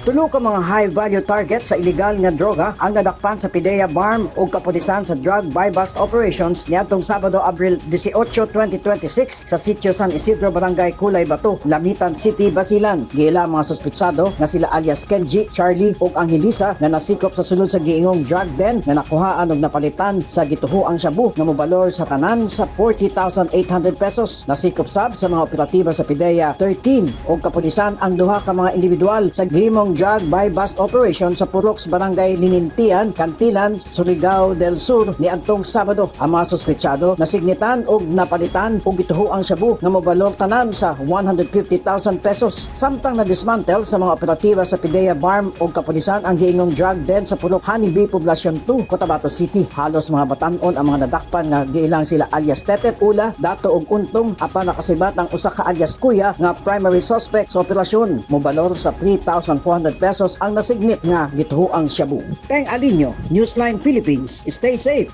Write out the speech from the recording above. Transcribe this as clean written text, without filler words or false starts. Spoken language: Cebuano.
Tulo ka mga high-value target sa illegal nga droga ang nadakpan sa PDEA BARMM ug kapulisan sa drug buy-bust operations niadtong Sabado, Abril 18, 2026 sa Sitio San Isidro, Barangay Kulay Bato, Lamitan City, Basilan. Giila ang mga suspitsado nga sila alias Kenji, Charlie ug Angelisa nga nasikop sa sulod sa giingong drug den nga nakuhaan og napalitan sa gituhoang shabu nga mobalor sa tanan sa 40,800 pesos. Nasikop sab sa mga operatiba sa PDEA 13 ug kapulisan ang duha ka mga individual sa gihimong drug buy-bust operation sa Purok sa Barangay Linintian, Cantilan, Surigao del Sur niadtong Sabado. Ang mga suspetsado nasignitan og napalitan og gituhoang shabu nga mobalor tanan sa 150,000 pesos. Samtang na-dismantle sa mga operatiba sa PDEA BARMM ug kapulisan ang giingong drug den sa Purok Honeybee, Poblacion 2, Cotabato City. Halos mga batan-on ang mga nadakpan nga giilang sila alias Tetet, Ula, Dato ug Untong, apan nakasibat ang usa ka alias Kuya nga primary suspect sa operasyon. Mobalor sa 3,400 pesos ang nasignit nga gituhoang shabu. Peng Alinio, Newsline Philippines. Stay safe.